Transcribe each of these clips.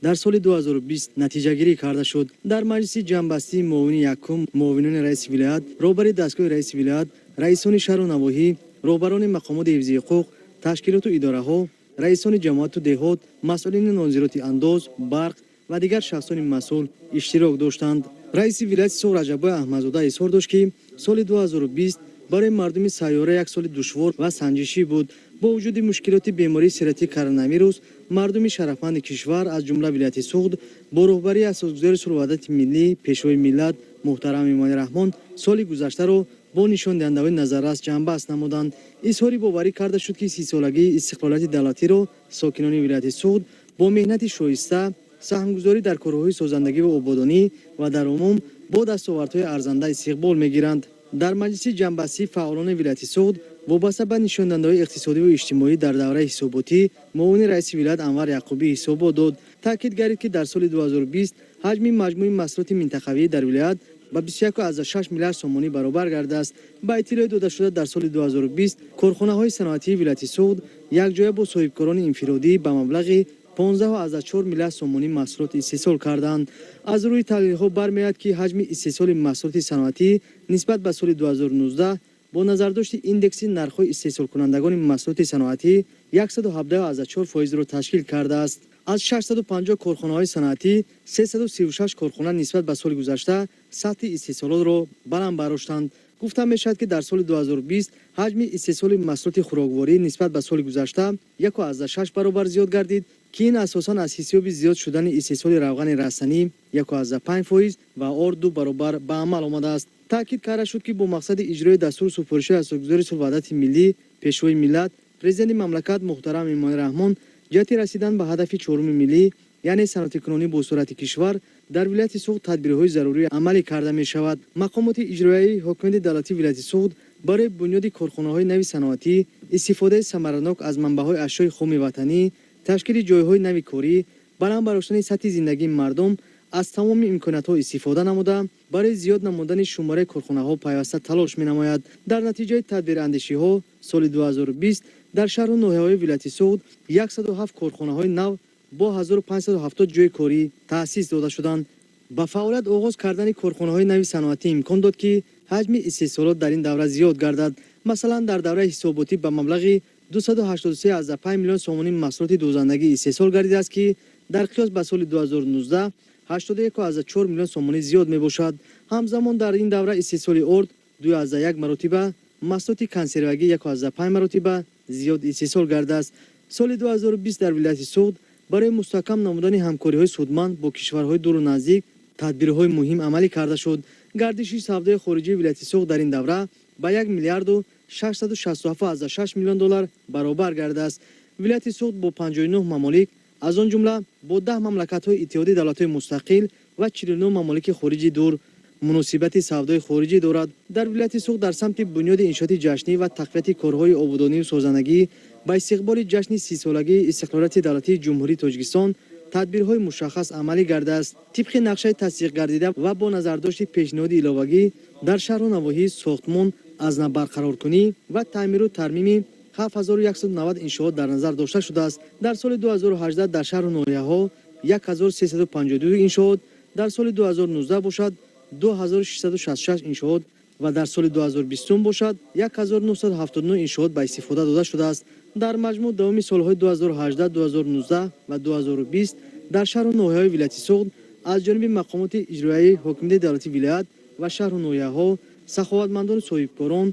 Дар соли 2020 натиҷагирӣ карда шуд. Дар маҷлиси ҷамъбастии муовини якум, муовинони раиси вилоят, роҳбари дастгоҳи раиси вилоят, раисони шаҳру навоҳӣ, роҳбарони мақомоти ҳифзи ҳуқуқ, ташкилоту идораҳо, раисони ҷамоату деҳот, масъулини нозироти андоз, барқ ва дигар шахсони масъул иштирок доштанд. Раиси вилояти Суғд Раҷаббой Аҳмадзода изҳор дошт, ки соли 2020 барои мардуми сайёра як соли душвор ва санҷишӣ буд. Бо вуҷуди мушкилоти бемории сироятии коронавирус, мардуми шарафманди кишвар, аз ҷумла вилояти Суғд, бо роҳбарии асосгузори сулҳу ваҳдати миллӣ, Пешвои миллат муҳтарам Эмомалӣ Раҳмон, соли гузаштаро бо нишондиҳандаҳои назаррас ҷамъбаст намуданд. Изҳори боварӣ карда шуд, ки 30-солагии истиқлолияти давлатиро сокинони вилояти Суғд бо меҳнати шоиста, саҳмгузорӣ дар корҳои созандагӣ ва ободонӣ ва дар умум бо дастовардҳои арзанда истиқбол мегиранд. Дар маҷлиси ҷамъбастии фаъолони вилояти Суғд вобаста ба нишондиҳандаҳои иқтисодиву иҷтимоӣ дар давраи ҳисоботӣ муовини раиси вилоят Анвар Яъқубӣ ҳисобот дод. Таъкид гардид, ки дар соли 2020 ҳаҷми маҷмӯи маҳсулоти минтақавӣ дар вилоят ба 21,6 миллиард сомонӣ баробар гардааст. Ба иттилои додашуда, дар соли 2020 корхонаҳои саноатии вилояти Суғд якҷоя бо соҳибкорони инфиродӣ ба маблағи 15,4 миллиард сомонӣ маҳсулот истеҳсол карданд. Аз рӯи таҳлилҳо бармеояд, ки ҳаҷми истеҳсоли маҳсулоти саноатӣ нисбат ба соли 2019 бо назардошти индекси нархҳои истеҳсолкунандагони маҳсулоти саноатӣ 117,4 фоизро ташкил кардааст. Аз 650 корхонаҳои саноатӣ 336 корхона нисбат ба соли гузашта сатҳи истеҳсолотро баланд бардоштанд. Гуфта мешавад, ки дар соли 2020 ҳаҷми истеҳсоли маҳсулоти хӯрокворӣ нисбат ба соли гузашта 1,6 баробар зиёд гардид, ки ин асосан аз ҳисоби зиёд шудани истеҳсоли равғани растанӣ 1,5% ва орд 2 баробар ба амал омадааст. Таъкид карда шуд, ки бо мақсади иҷрои дастуру супоришҳои асосгузори сулҳу ваҳдати миллӣ, Пешвои миллат, Президенти мамлакат муҳтарам Эмомалӣ Раҳмон, ҷиҳати расидан ба ҳадафи чоруми миллӣ, яъне саноатикунонӣ бо суръати кишвар, дар вилояти Суғд тадбирҳои зарурӣ амалӣ карда мешавад. Мақомоти иҷроияи ҳокимияти давлатии вилояти Суғд барои бунёди корхонаҳои нави саноатӣ, истифодаи самаранок аз манбаъҳои ашёи хоми ватанӣ, ташкили ҷойҳои нави корӣ, баланд бардоштани сатҳи зиндагии мардум аз тамоми имкониятҳо истифода намуда, барои зиёд намудани шумораи корхонаҳо пайваста талош менамояд. Дар натиҷаи тадбирандешиҳо соли 2020 дар шаҳру ноҳияҳои вилояти Суғд 107 корхонаҳои нав бо 1570 ҷойи корӣ таъсис дода шуданд. Ба фаъолият оғоз кардани корхонаҳои нави саноатӣ имкон дод, ки ҳаҷми истеҳсолот дар ин давра зиёд гардад. Масалан, дар давраи ҳисоботӣ ба маблағи 283,5 миллион сомонӣ маҳсулоти дӯзандагӣ истеҳсол гардидааст, ки дар қиёс ба соли 2019 81,4 миллион сомонӣ зиёд мебошад. Ҳамзамон дар ин давра истеҳсоли орд 2,1 маротиба, маҳсулоти консервагӣ 1,5 маротиба зиёд истеҳсол гардааст. Соли 2020 дар вилояти Суғд барои мустаҳкам намудани ҳамкориҳои судманд бо кишварҳои дуру наздик тадбирҳои муҳим амалӣ карда шуд. Гардиши савдои хориҷии вилояти Суғд дар ин давра ба 1 миллиарду 667,6 миллион доллар баробар гардааст. Вилояти Суғд бо 59 мамолик, аз он ҷумла бо 10 мамлакатҳои Иттиҳоди давлатҳои мустақил ва 49 мамолики хориҷи дур муносибати савдои хориҷӣ дорад. Дар вилояти Суғд дар самти бунёди иншооти ҷашнӣ ва тақвияти корҳои ободонию созандагӣ ба истиқболи ҷашни 30-солагии истиқлолияти давлатии Ҷумҳурии Тоҷикистон тадбирҳои мушаххас амалӣ гардааст. Тибқи нақшаи тасдиқгардида ва бо назардошти пешниҳоди иловагӣ, дар шаҳру навоҳӣ сохтмон, аз нав барқароркунӣ ва таъмиру тармими 7190 иншоот дар назар дошта шудааст. Дар соли 2018 дар шаҳру ноҳияҳо 1352 иншоот, дар соли 2019 бошад 2666 иншоот ва дар соли 2020 бошад 1979 иншоот ба истифода дода шудааст. Дар маҷмӯъ давоми солҳои 2018, 2019 ва 2020 дар шаҳру ноҳияҳои вилояти Суғд аз ҷониби мақомоти иҷроияи ҳокимияти давлатии вилоят ва шаҳру ноҳияҳо, саховатмандону соҳибкорон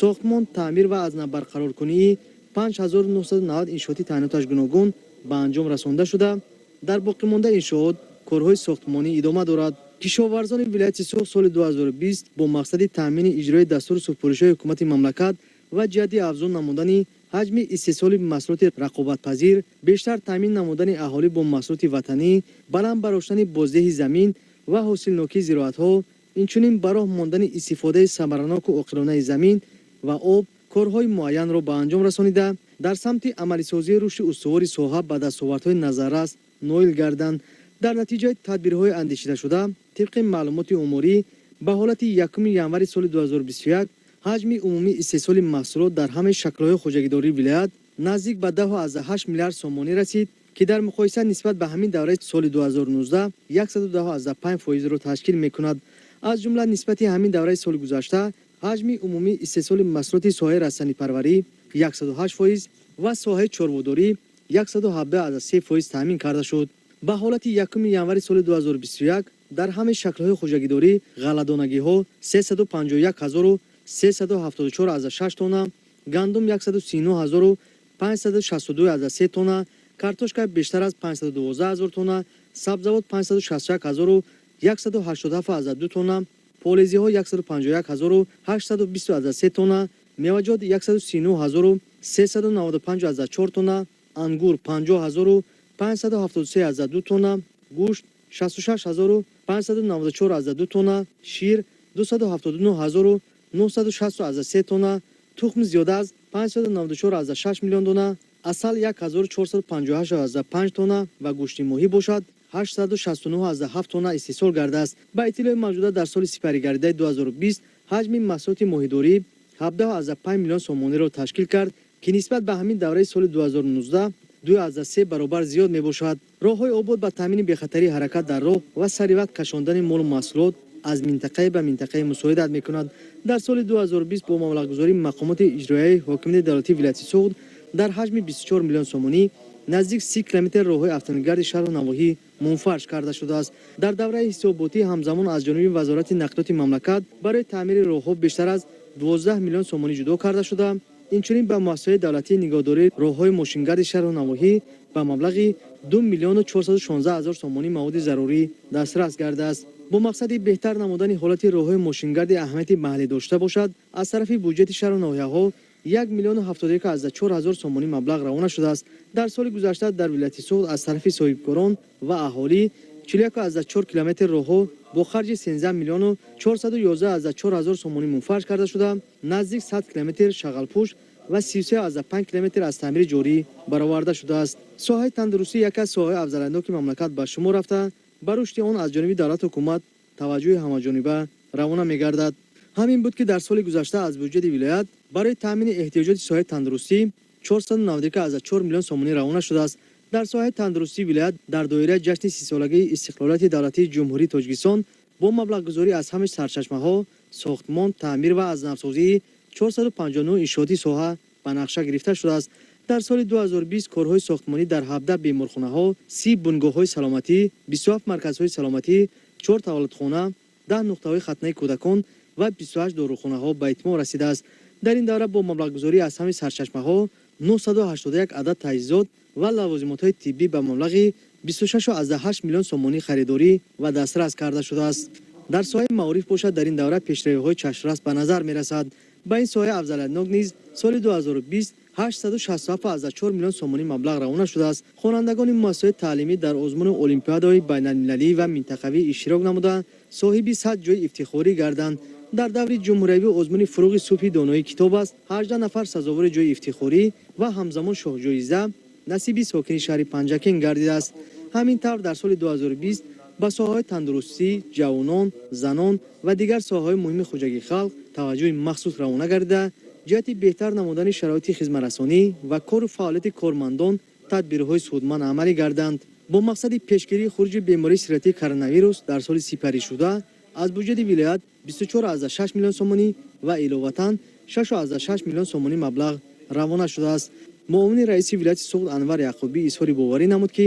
сохтмон, таъмир ва аз нав барқароркунии 5990 иншооти таъиноташ гуногун ба анҷом расонда шуда, дар боқимонда иншоот корҳои сохтмонӣ идома дорад. Кишоварзони вилояти Суғд соли 2020 бо мақсади таъмини иҷрои дастуру супоришҳои ҳукумати мамлакат ва ҷиҳати афзун намудани ҳаҷми истеҳсоли маҳсулоти рақобатпазир, бештар таъмин намудани аҳолӣ бо маҳсулоти ватанӣ, баланд бардоштани боздиҳи замин ва ҳосилнокии зироатҳо, инчунин ба роҳ мондани истифодаи самараноку оқилонаи замин ва об корҳои муайянро ба анҷом расонида, дар самти амалисозии рушди устувори соҳа ба дастовардҳои назаррас ноил гарданд. Дар натиҷаи тадбирҳои андешидашуда, тибқи маълумоти оморӣ, ба ҳолати 1 январи соли 2021 ҳаҷми умумии истеҳсоли маҳсулот дар ҳамаи шаклҳои хоҷагидории вилоят наздик ба 10,8 миллиард сомонӣ расид, ки ки дар муқоиса нисбат ба ҳамин давраи соли 2019 110,5 фоизро ташкил мекунад. Аз ҷумла нисбати ҳамин давраи соли гузашта ҳаҷми умумии истеҳсоли маҳсулоти соҳаи растанипарварӣ 108% ва соҳаи чорводорӣ 117,3% таъмин карда шуд. Ба ҳолати 1 январи соли 2021 дар ҳамаи шаклҳои хоҷагидорӣ ғалладонагиҳо 351 374,6 тонна, гандум 139 562,3 тонна, картошка бештар аз 512 ҳазор тонна, сабзавот 561 187,2 тонна, полезиҳо 151 820,3 тонна, меваҷот 139 395,4 тонна, ангур 50 573,2 тонна, гӯшт 66 594,2 тонна, шир 279 960,3 тонна, тухм зиёда аз 594,6 миллион дона, асал 1458,5 тонна ва гӯшти моҳӣ бошад 869,7 тонна истеҳсол гардааст. Ба иттилои мавҷуда, дар соли сипаригардидаи 2020 ҳаҷми маҳсулоти моҳидорӣ 17,5 миллион сомониро ташкил кард, ки нисбат ба ҳамин давраи соли 2019 2,3 баробар зиёд мебошад. Роҳҳои обод ба таъмини бехатарии ҳаракат дар роҳ ва саривақт кашондани молу маҳсулот аз минтақае ба минтақаи мусоидат мекунад. Дар соли 2020 бо маблағгузории мақомоти иҷроияи ҳокимияти давлатии вилояти Суғд дар ҳаҷми 24 миллион сомонӣ наздик 30 километр роҳҳои автомобилгарди шаҳру навоҳӣ мунфарш карда шудааст. Дар давраи ҳисоботӣ ҳамзамон аз ҷониби Вазорати нақлиёти мамлакат барои таъмири роҳҳо бештар аз 12 миллион сомонӣ ҷудо карда шуда, инчунин ба муассисаҳои давлатии нигоҳдории роҳҳои мошингарди шаҳру навоҳӣ ба маблағи 2 миллиону 416 ҳазор сомонӣ маводи зарурӣ дастрас гардааст. Бо мақсади беҳтар намудани ҳолати роҳҳои мошингарди аҳамияти маҳаллӣ дошта бошад, аз тарафи буҷети шаҳру ноҳияҳо 1 миллиону 71,4 ҳазор сомонӣ маблағ равона шудааст. Дар соли гузашта дар вилояти Суғд аз тарафи соҳибкорон ва аҳолӣ 41,4 километр роҳҳо бо харҷи 13 миллиону 411,4 ҳазор сомонӣ мунфарш карда шуда, наздик 100 километр шағалпӯш ва 33,5 километр аз таъмири ҷорӣ бароварда шудааст. Соҳаи тандурустӣ яке аз соҳаҳои афзалиятноки мамлакат ба шумор рафта, ба рушди он аз ҷониби давлату ҳукумат таваҷҷӯҳи ҳамаҷониба равона мегардад. Ҳамин буд, ки дар соли гузашта аз буҷети вилоят барои таъмини эҳтиёҷоти соҳаи тандурустӣ 491,4 миллион сомонӣ равона шудааст. Дар соҳаи тандурустии вилоят дар доираи ҷашни 30-солагии истиқлолияти давлатии Ҷумҳурии Тоҷикистон бо маблағгузорӣ аз ҳамаи сарчашмаҳо сохтмон, таъмир ва аз навсозии 459 иншооти соҳа ба нақша гирифта шудааст. Дар соли 2020 корҳои сохтмонӣ дар 17 беморхонаҳо, 30 бунгоҳҳои саломатӣ, 27 марказҳои саломатӣ, 4 таваллудхона, 10 нуқтаҳои хатнаи кӯдакон ва 28 дорухонаҳо ба итмом расидааст. Дар ин давра бо маблағгузорӣ аз ҳамаи сарчашмаҳо 981 адад таҷҳизот ва лавозимотҳои тиббӣ ба маблағи 26,8 миллион сомонӣ харидорӣ ва дастрас карда шудааст. Дар соҳаи маориф бошад, дар ин давра пешравиҳои чашмрас ба назар мерасад. Ба ин соҳаи афзалиятнок низ соли 2020 867,4 миллион сомонӣ маблағ равона шудааст. Хонандагони муассисаҳои таълимӣ дар озмуни олимпиадаҳои байналмилалӣ ва минтақавӣ иштирок намуда, соҳиби 100 ҷои ифтихорӣ гарданд. Дар даври ҷумҳуриявии озмуни «Фуруғи субҳи доноӣ китоб аст» 18 нафар сазовори ҷои ифтихорӣ ва ҳамзамон шоҳҷоиза насиби сокини шаҳри Панҷакент гардидааст. Ҳамин тавр, дар соли 2020 ба соҳаҳои тандурустӣ, ҷавонон, занон ва дигар соҳаҳои муҳими хоҷагии халқ таваҷҷӯҳи махсус равона гардида, ҷиҳати беҳтар намудани шароити хизматрасонӣ ва кору фаъолияти кормандон тадбирҳои судманд амалӣ гарданд. Бо мақсади пешгирии хуруҷи бемории сироятии коронавирус дар соли сипаришуда аз буҷети вилоят 24,6 миллион сомонӣ ва иловатан 6,6 миллион сомонӣ маблағ равона шудааст. Муовини раиси вилояти Суғд Анвар Яқубӣ изҳори боварӣ намуд, ки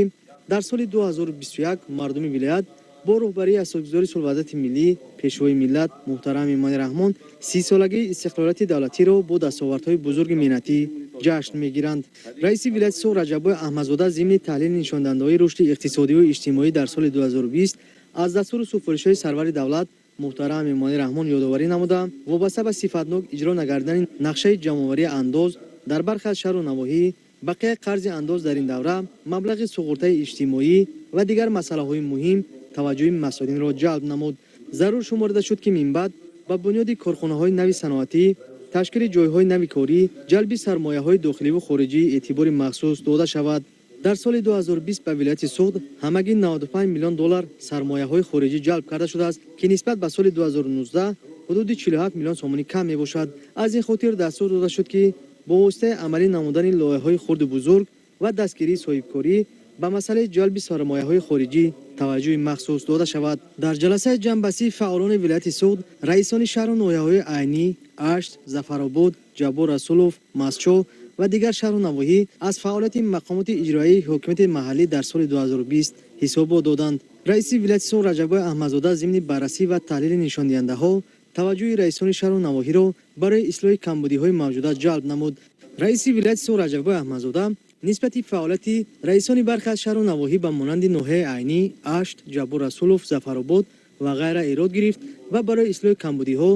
дар соли 2021 мардуми вилоят бо роҳбарии асосгузори сулҳу ваҳдати миллӣ, Пешвои миллат муҳтарам Эмомалӣ Раҳмон 30-солагии истиқлолияти давлатиро бо дастовардҳои бузурги меҳнатӣ ҷашн мегиранд. Раиси вилояти Суғд Раҷаббой Аҳмадзода зимни таҳлили нишондиҳандаҳои рушди иқтисодиву иҷтимоӣ дар соли 2020 аз дастуру супоришҳои сарвари давлат муҳтарам Эмомалӣ Раҳмон ёдоварӣ намуда, вобаста ба сифатнок иҷро нагардидани нақшаи ҷамъоварии андоз дар бархе аз шаҳру навоҳӣ, бақияи қарзи андоз дар ин давра, маблағи суғуртаи иҷтимоӣ ва дигар масъалаҳои муҳим таваҷҷӯҳи масъулинро ҷалб намуд. Зарур шуморида шуд, ки минбаъд ба бунёди корхонаҳои нави саноатӣ, ташкили ҷойҳои нави корӣ, ҷалби сармояҳои дохиливу хориҷӣ эътибори махсус дода шавад. Дар соли 2020 ба вилояти Суғд ҳамагӣ 95 миллион доллар сармояҳои хориҷӣ ҷалб карда шудааст, ки нисбат ба соли 2019 ҳудуди 47 миллион сомонӣ кам мебошад. Аз ин хотир дастур дода шуд, ки бо воситаи амалӣ намудани лоиҳаҳои хурду бузург ва дастгирии соҳибкорӣ Ба масъалаи ҷалби сармояҳои хориҷӣ таваҷҷӯҳи махсус дода шавад. Дар ҷаласаи ҷамъбастии фаъолони вилояти Суғд раисони шаҳру ноҳияҳои Айнӣ, Ашт, Зафаробод, Ҷаббор Расулов, Мастчоҳ ва дигар шаҳру навоҳӣ аз фаъолияти мақомоти иҷроияи ҳокимияти маҳаллӣ дар соли 2020 ҳисобот доданд. Раиси вилояти Суғд Раҷаббой Аҳмадзода зимни баррасӣ ва таҳлили нишондиҳандаҳо таваҷҷӯҳи раисони шаҳру навоҳиро барои ислоҳи камбудиҳои мавҷуда ҷалб намуд. Раиси вилояти Суғд Раҷаббой Аҳмадзода нисбати фаъолияти раисони бархе аз шаҳру навоҳӣ ба монанди ноҳияи Айнӣ, Ашт, Ҷаббор Расулов, Зафаробод ва ғайра эрод гирифт ва барои ислоҳи камбудиҳо,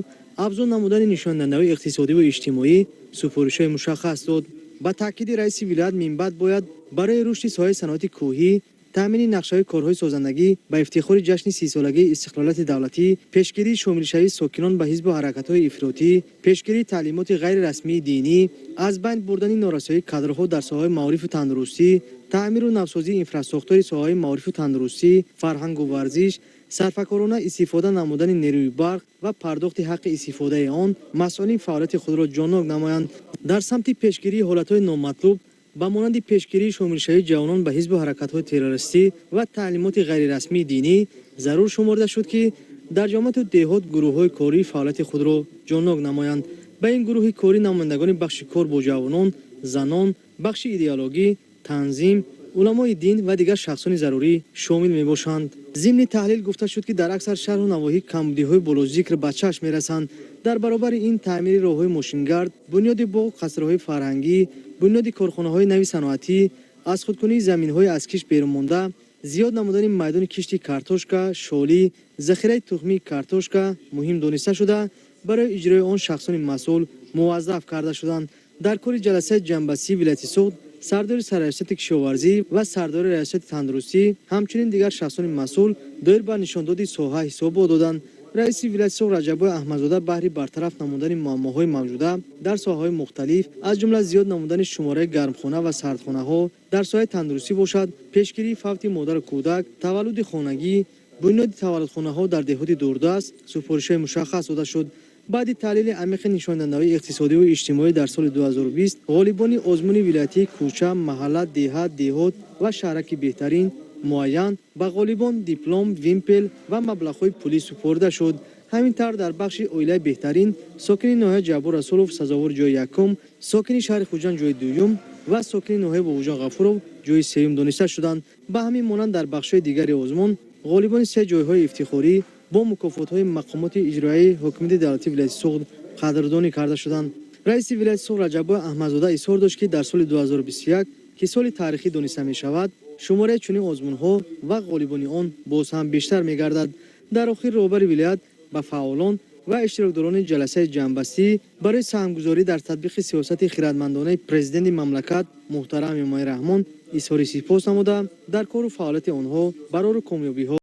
афзун намудани нишондиҳандаҳои иқтисодиву иҷтимоӣ супоришҳои мушаххас дод. Ба таъкиди раиси вилоят, минбаъд бояд барои рушди соҳаи саноати кӯҳӣ, таъмини нақшаҳои корҳои созандагӣ ба ифтихори ҷашни 30-солагии истиқлолияти давлатӣ, пешгирии шомилшавии сокинон ба ҳизбу ҳаракатҳои ифротӣ, пешгирии таълимоти ғайрирасмии динӣ, аз байн бурдани норасоии кадрҳо дар соҳаҳои маорифу тандурустӣ, таъмиру навсозии инфрасохтори соҳаҳои маорифу тандурустӣ, фарҳангу варзиш, сарфакорона истифода намудани нерӯи барқ ва пардохти ҳаққи истифодаи он масъулин фаъолияти худро ҷоннок намоянд. Дар самти пешгирии ҳолатҳои номатлуб ба монанди пешгирии шомилшавии ҷавонон ба ҳизбу ҳаракатҳои террористӣ ва таълимоти ғайрирасмии динӣ зарур шуморда шуд, ки дар ҷамоату деҳот гурӯҳҳои корӣ фаъолияти худро ҷоннок намоянд. Ба ин гурӯҳи корӣ намояндагони бахши кор бо ҷавонон, занон, бахши идеологӣ, танзим, уламои дин ва дигар шахсони зарурӣ шомил мебошанд. Зимни таҳлил гуфта шуд, ки дар аксар шаҳру навоҳӣ камбудиҳои болозикр ба чашм мерасанд. Дар баробари ин таъмири роҳҳои мошингард, бунёди боғу қасрҳои фарҳангӣ, бунёди корхонаҳои нави саноатӣ, аз худкунии заминҳои аз кишт берунмонда, зиёд намудани майдони кишти картошка, шолӣ, захираи тухмии картошка муҳим дониста шуда, барои иҷрои он шахсони масъул муваззаф карда шуданд. Дар кори ҷаласаи ҷамъбастии вилояти Суғд сардори сарраёсати кишоварзӣ ва сардори раёсати тандурустӣ, ҳамчунин дигар шахсони масъул доир ба нишондоди соҳа ҳисобот доданд. Раиси вилояти Суғд Раҷаббой Аҳмадзода баҳри бартараф намудани муаммоҳои мавҷуда дар соҳаҳои мухталиф, аз ҷумла зиёд намудани шумораи гармхона ва сардхонаҳо, дар соҳаи тандурустӣ бошад, пешгирии фавти модару кӯдак, таваллуди хонагӣ, бунёди таваллудхонаҳо дар деҳоти дурдаст супоришҳои мушаххас дода шуд. Баъди таҳлили амиқи нишондиҳандаҳои иқтисодиву иҷтимоӣ дар соли 2020 ғолибони озмуни вилоятии кӯча, маҳалла, деҳа, деҳот ва шаҳраки беҳтарин муайян, ба ғолибон диплом, вимпел ва маблағҳои пулӣ супорида шуд. Ҳамин тавр, дар бахши оилаи беҳтарин сокини ноҳияи Ҷаббор Расулов сазовори ҷои якум, сокини шаҳри Хуҷанд ҷои дуюм ва сокини ноҳияи Бобоҷон Ғафуров ҷои сеюм дониста шуданд. Ба ҳамин монанд, дар бахшҳои дигари озмун ғолибони се ҷойҳои ифтихорӣ бо мукофотҳои мақомоти иҷроияи ҳокимияти давлатии вилояти Суғд қадрдонӣ карда шуданд. Раиси вилояти Суғд Раҷаббой Аҳмадзода изҳор дошт, ки дар соли 2021, ки соли таърихӣ дониста мешавад, шумораи чунин озмунҳо ва ғолибони он боз ҳам бештар мегардад. Дар охир роҳбари вилоят ба фаъолон ва иштирокдорони ҷаласаи ҷамъбастӣ барои саҳмгузорӣ дар татбиқи сиёсати хирадмандонаи президенти мамлакат муҳтарам Эмомалӣ Раҳмон изҳори сипос намуда, дар кору фаъолияти онҳо барору комёбиҳо